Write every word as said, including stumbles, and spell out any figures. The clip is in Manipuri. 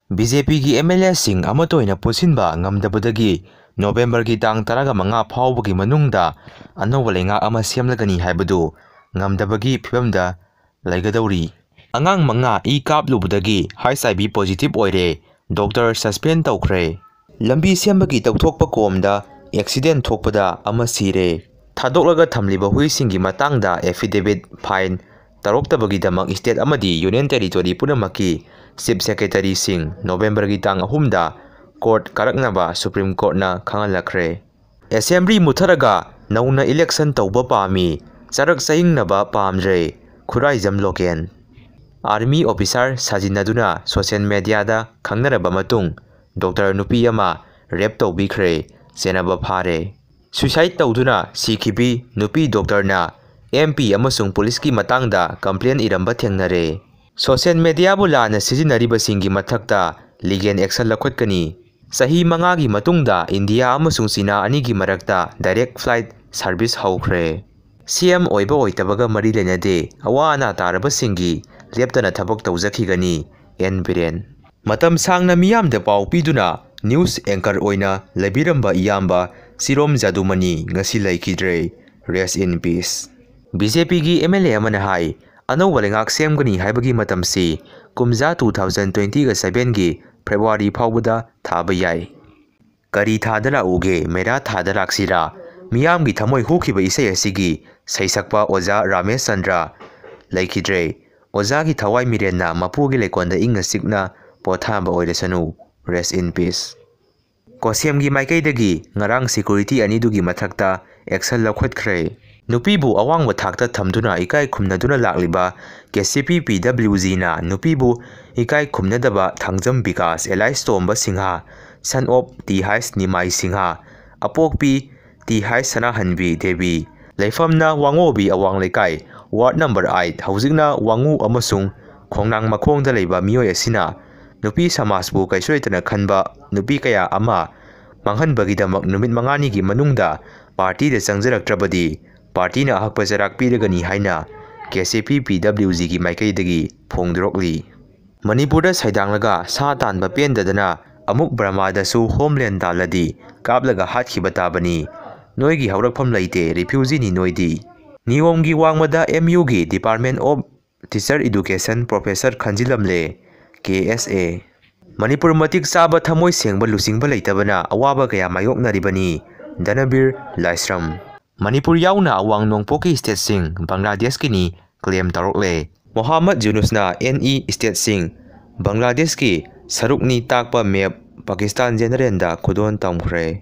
ꯕꯤ ꯖꯦ ꯄꯤꯒꯤ ꯑꯦꯝ ꯑꯦꯜ ꯑꯦꯁꯤꯡ ꯑꯃꯠꯇ ꯑꯣꯏꯅ ꯄꯨꯟꯁꯤꯟꯕ ꯉꯝꯗꯕꯗꯒꯤ ꯅꯣꯕꯦꯝꯕꯔꯒꯤ ꯇꯥꯡ ꯇꯔꯥꯃꯉꯥ ꯐꯥꯎꯕꯒꯤ ꯃꯅꯨꯡꯗ ꯑꯅꯧꯕ ꯂꯩꯉꯥꯛ ꯑꯃ ꯁꯦꯝꯂꯒꯅꯤ ꯍꯥꯏꯕꯗꯨ ꯉꯝꯗꯕꯒꯤ ꯐꯤꯕꯝꯗ ꯂꯩꯒꯗꯧꯔꯤ꯫ ꯑꯉꯥꯡ ꯃꯉꯥ ꯏ ꯀꯥꯞꯂꯨꯕꯗꯒꯤ ꯍꯩꯆ ꯑꯥꯏ ꯚꯤ positive ꯑꯣꯏꯔꯦ, ꯗꯣꯛꯇꯔ suspend ꯇꯧꯈ꯭ꯔꯦ꯫ ꯂꯝꯕꯤ ꯁꯦꯝꯕꯒꯤ ꯇꯧꯊꯣꯛꯄ ꯀꯣꯝꯗ accident ꯊꯣꯛꯄꯗ ꯑꯃ ꯁꯤꯔꯦ꯫ ꯊꯥꯗꯣꯛꯂꯒ ꯊꯝꯂꯤꯕ ꯍꯨꯏꯁꯤꯡꯒꯤ ꯃꯇꯥꯡꯗ affidavit file ꯇꯧꯔꯛꯇꯕꯒꯤꯗꯃꯛ state ꯑꯃꯗꯤ union territory ꯄꯨꯝꯅꯃꯛꯀꯤ chief secretaryꯁꯤꯡ ꯅꯣꯕꯦꯝꯕꯔꯒꯤ ꯇꯥꯡ ꯑꯍꯨꯝꯗ court ꯀꯥꯔꯛꯅꯕ Supreme Courtꯅ ꯈꯪꯍꯜꯂꯛꯈ꯭ꯔꯦ꯫ Assembly ꯃꯨꯠꯊꯔꯒ ꯅꯧꯅ election ꯇꯧꯕ ꯄꯥꯝꯃꯤ, ꯆꯔꯛ ꯆꯍꯤꯡꯅꯕ ꯄꯥꯝꯗ꯭ꯔꯦ, Khuraijam local. Army officer ꯁꯥꯖꯤꯟꯅꯗꯨꯅ social mediaꯗ ꯈꯪꯅꯔꯕ ꯃꯇꯨꯡ ꯗꯣꯛꯇꯔ ꯅꯨꯄꯤ ꯑꯃ rape ꯇꯧꯕꯤꯈ꯭ꯔꯦ, ꯆꯦꯟꯅꯕ ꯐꯥꯔꯦ꯫ Suicide ꯇꯧꯗꯨꯅ ꯁꯤꯈꯤꯕꯤ ꯅꯨꯄꯤ ꯗꯣꯛꯇꯔꯅ ꯑꯦꯝ ꯄꯤ ꯑꯃꯁꯨꯡ ꯄꯨꯂꯤꯁꯀꯤ ꯃꯇꯥꯡꯗ complain ꯏꯔꯝꯕ ꯊꯦꯡꯅꯔꯦ꯫ Social mediaꯕꯨ ꯂꯥꯟꯅ ꯁꯤꯖꯤꯟꯅꯔꯤꯕꯁꯤꯡꯒꯤ ꯃꯊꯛꯇ legal action ꯂꯧꯈꯠꯀꯅꯤ꯫ ꯆꯍꯤ ꯃꯉꯥꯒꯤ ꯃꯇꯨꯡꯗ ꯏꯟꯗꯤꯌꯥ ꯑꯃꯁꯨꯡ ꯆꯤꯅꯥ ꯑꯅꯤꯒꯤ ꯃꯔꯛꯇ direct flight service ꯍꯧꯈ꯭ꯔꯦ꯫ ꯁꯤ ꯑꯦꯝ ꯑꯣꯏꯕ ꯑꯣꯏꯗꯕꯒ ꯃꯔꯤ ꯂꯩꯅꯗꯦ, ꯑꯋꯥ ꯑꯅꯥ ꯇꯥꯔꯕꯁꯤꯡꯒꯤ ꯂꯦꯞꯇꯅ ꯊꯕꯛ ꯇꯧꯖꯈꯤꯒꯅꯤ, ꯑꯦꯟ ꯕꯤꯔꯦꯟ꯫ ꯃꯇꯝ ꯁꯥꯡꯅ ꯃꯤꯌꯥꯝꯗ ꯄꯥꯎ ꯄꯤꯗꯨꯅ news anchor ꯑꯣꯏꯅ ꯂꯩꯕꯤꯔꯝꯕ ꯏꯌꯥꯝꯕ ꯁꯤꯔꯣꯝ ꯖꯥꯗꯨꯃꯅꯤ ꯉꯁꯤ ꯂꯩꯈꯤꯗ꯭ꯔꯦ꯫ Rest in peace꯫ B J ꯄꯤꯒꯤ ꯑꯦꯝ ꯑꯦꯜ ꯑꯦ ꯑꯃꯅ ꯍꯥꯏ, ꯑꯅꯧꯕ ꯂꯩꯉꯥꯛ ꯁꯦꯝꯒꯅꯤ ꯍꯥꯏꯕꯒꯤ ꯃꯇꯝꯁꯤ ꯀꯨꯝꯖꯥ two thousand twentyꯒ sevenꯒꯤ February ꯐꯥꯎꯕꯗ ꯊꯥꯕ ꯌꯥꯏ꯫ ꯀꯔꯤ ꯊꯥꯗ ꯂꯥꯛꯎꯒꯦ, ꯃꯦꯔꯥ ꯊꯥꯗ ꯂꯥꯛꯁꯤꯔꯥ? ꯃꯤꯌꯥꯝꯒꯤ ꯊꯃꯣꯏ ꯍꯨꯈꯤꯕ ꯏꯁꯩ ꯑꯁꯤꯒꯤ ꯁꯩꯁꯛꯄ ꯑꯣꯖꯥ ꯔꯥꯃꯦꯁ ꯆꯟꯗ꯭ꯔ ꯂꯩꯈꯤꯗ꯭ꯔꯦ꯫ ꯑꯣꯖꯥꯒꯤ ꯊꯋꯥꯏ ꯃꯤꯔꯦꯟꯅ ꯃꯄꯨꯒꯤ ꯂꯩꯀꯣꯜꯗ ꯏꯪꯅ ꯆꯤꯛꯅ ꯄꯣꯊꯥꯕ ꯑꯣꯏꯔꯁꯅꯨ꯫ Rest in peace꯫ ꯀꯣꯁꯦꯝꯒꯤ ꯃꯥꯏꯀꯩꯗꯒꯤ ꯉꯔꯥꯡ security ꯑꯅꯤꯗꯨꯒꯤ ꯃꯊꯛꯇ action ꯂꯧꯈꯠꯈ꯭ꯔꯦ꯫ ꯅꯨꯄꯤꯕꯨ ꯑꯋꯥꯡꯕ ꯊꯥꯛꯇ ꯊꯝꯗꯨꯅ ꯏꯀꯥꯏ ꯈꯨꯝꯅꯗꯨꯅ ꯂꯥꯛꯂꯤꯕ ꯀꯦ ꯁꯤ ꯄꯤ ꯄꯤ ꯗꯕ꯭ꯂꯤꯎ ꯖꯤꯅ ꯅꯨꯄꯤꯕꯨ ꯏꯀꯥꯏ ꯈꯨꯝꯅꯗꯕ Thangjam Bikash alias Tomba Singh, son of T H Nimai Singh, ꯑꯄꯣꯛꯄꯤ ꯇꯤ ꯍꯩꯆ ꯁꯅꯥꯍꯟꯕꯤ ꯗꯦꯕꯤ, ꯂꯩꯐꯝꯅ ꯋꯥꯉꯣꯕꯤ ꯑꯋꯥꯡ ꯂꯩꯀꯥꯏ, ward number eight, ꯍꯧꯖꯤꯛꯅ ꯋꯥꯉꯨ ꯑꯃꯁꯨꯡ ꯈꯣꯡꯅꯥꯡ ꯃꯈꯣꯡꯗ ꯂꯩꯕ ꯃꯤꯑꯣꯏ ꯑꯁꯤꯅ ꯅꯨꯄꯤ ꯁꯃꯥꯖꯄꯨ ꯀꯩꯁꯨ ꯂꯩꯇꯅ ꯈꯟꯕ ꯅꯨꯄꯤ ꯀꯌꯥ ꯑꯃ ꯃꯥꯡꯍꯟꯕꯒꯤꯗꯃꯛ ꯅꯨꯃꯤꯠ ꯃꯉꯥꯅꯤꯒꯤ ꯃꯅꯨꯡꯗ partyꯗ ꯆꯪꯖꯔꯛꯇ꯭ꯔꯕꯗꯤ partyꯅ ꯑꯍꯛꯄ ꯆꯩꯔꯥꯛ ꯄꯤꯔꯒꯅꯤ ꯍꯥꯏꯅ ꯀꯦ ꯁꯤ ꯄꯤ ꯄꯤ ꯗꯕ꯭ꯂꯤꯎ ꯖꯤꯒꯤ ꯃꯥꯏꯀꯩꯗꯒꯤ ꯐꯣꯡꯗꯣꯔꯛꯂꯤ꯫ ꯃꯅꯤꯄꯨꯔꯗ ꯁꯩꯗꯥꯡꯂꯒ ꯁꯥ ꯇꯥꯟꯕ ꯄꯦꯟꯗꯗꯅ ꯑꯃꯨꯛ ꯕꯔꯃꯥꯗꯁꯨ ꯍꯣꯝꯂꯦꯟ ꯇꯥꯜꯂꯗꯤ ꯀꯥꯞꯂꯒ ꯍꯥꯠꯈꯤꯕ ꯇꯥꯕꯅꯤ꯫ ꯅꯣꯏꯒꯤ ꯍꯧꯔꯛꯐꯝ ꯂꯩꯇꯦ, ꯔꯤꯐ꯭ꯌꯨꯖꯤꯅꯤ ꯅꯣꯏꯗꯤ꯫ ꯅꯤꯌꯣꯝꯒꯤ ꯋꯥꯡꯃꯗ ꯑꯦꯝ ꯌꯨꯒꯤ Department of Teacher Education Professor ꯈꯟꯖꯤꯜꯂꯝꯂꯦ, ꯀꯦ ꯑꯦꯁ ꯑꯦ꯫ ꯃꯅꯤꯄꯨꯔ ꯃꯇꯤꯛ ꯆꯥꯕ ꯊꯃꯣꯏ ꯁꯦꯡꯕ ꯂꯨꯆꯤꯡꯕ ꯂꯩꯇꯕꯅ ꯑꯋꯥꯕ ꯀꯌꯥ ꯃꯥꯌꯣꯛꯅꯔꯤꯕꯅꯤ, ꯙꯅꯕꯤꯔ ꯂꯥꯏꯁ꯭ꯔꯝ꯫ ꯃꯅꯤꯄꯨꯔ ꯌꯥꯎꯅ ꯑꯋꯥꯡ ꯅꯣꯡꯄꯣꯛꯀꯤ ꯁ꯭ꯇꯦꯠꯁꯤꯡ ꯕꯪꯒ꯭ꯂꯥꯗꯦꯁꯀꯤꯅꯤ ꯀ꯭ꯂꯦꯝ ꯇꯧꯔꯛꯂꯦ꯫ ꯃꯣꯍꯥꯃꯗ ꯌꯨꯅꯨꯁꯅ ꯑꯦꯟ ꯏ ꯁ꯭ꯇꯦꯠꯁꯤꯡ ꯕꯪꯒ꯭ꯂꯥꯗꯦꯁꯀꯤ ꯁꯔꯨꯛꯅꯤ ꯇꯥꯛꯄ ꯃꯦꯞ ꯄꯥꯀꯤꯁꯇꯥꯟ ꯖꯦꯅꯔꯦꯜꯗ ꯈꯨꯗꯣꯜ ꯇꯝꯈ꯭ꯔꯦ꯫